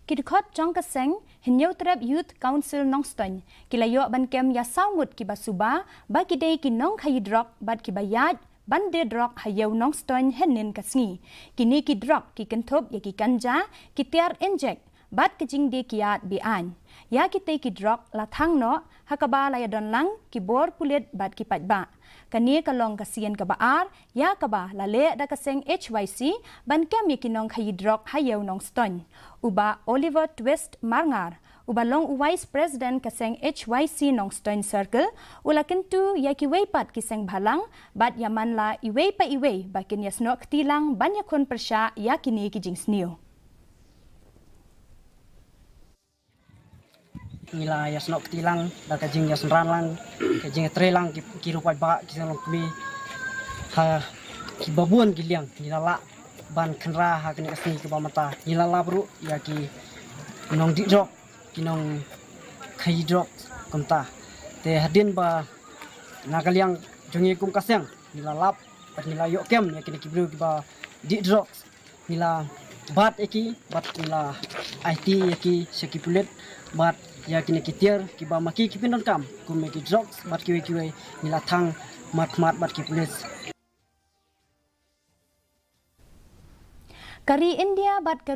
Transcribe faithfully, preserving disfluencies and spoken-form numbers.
Ki dkhot jong ka seng Hynñiewtrep Youth Council Nongstoiñ ki la ïoh ban kem ïa saw ngut kiba suba ba ki dei ki nongkhaïi drok bad kiba ïaid ban die drok ha ïew Nongstoiñ hynnin ka sngi. Kine ki drok ki kynthup ïa ki ganja, ki tiar injek bad ka jingdie kiad be-aiñ. Ïa kitei ki drok la thang noh ha kaba la ïadon lang ki bor pulit bad ki paidbah. Kane ka long ka sien kaba ar ïa kaba la leh da ka seng H Y C ban kem ïa ki nongkhaïi drok ha ïew Nongstoiñ. U Bah Oliver Twist Marngar, uba long u Vice President ka seng H Y C Nongstoiñ Circle, u la kyntu ïa kiwei pat ki seng bhalang bad ïa man la iwei pa iwei ba kin ïasnoh kti lang ban ïakhun pyrshah ïa kine ki jingsniew. Ngi la ïasnoh kti lang da ka jingïasynran lang, ka jingtrei lang ki, ki ruh paidbah ki seng longkmie ha kiba bun ki liang. Ngi la lah ban khynra ha kane ka sngi kaba mynta. Ngi la lap ruh ïa ki nongdih drok, ki nongkhaïi drok kumta. Te hadien ba na ka liang jong ngi kum ka seng ngi la lap bad ngi la ïoh kem ïa kine ki briew kiba dih drok, ngi la bat ïa ki bad ngi la aiti ïa ki sha ki pulit bad ïa kine ki tiar kiba ma ki ki pyndonkam kum ïa ki drok bad kiwei kiwei ngi la thang markhmat bad ki pulit. Ka ri India bad ka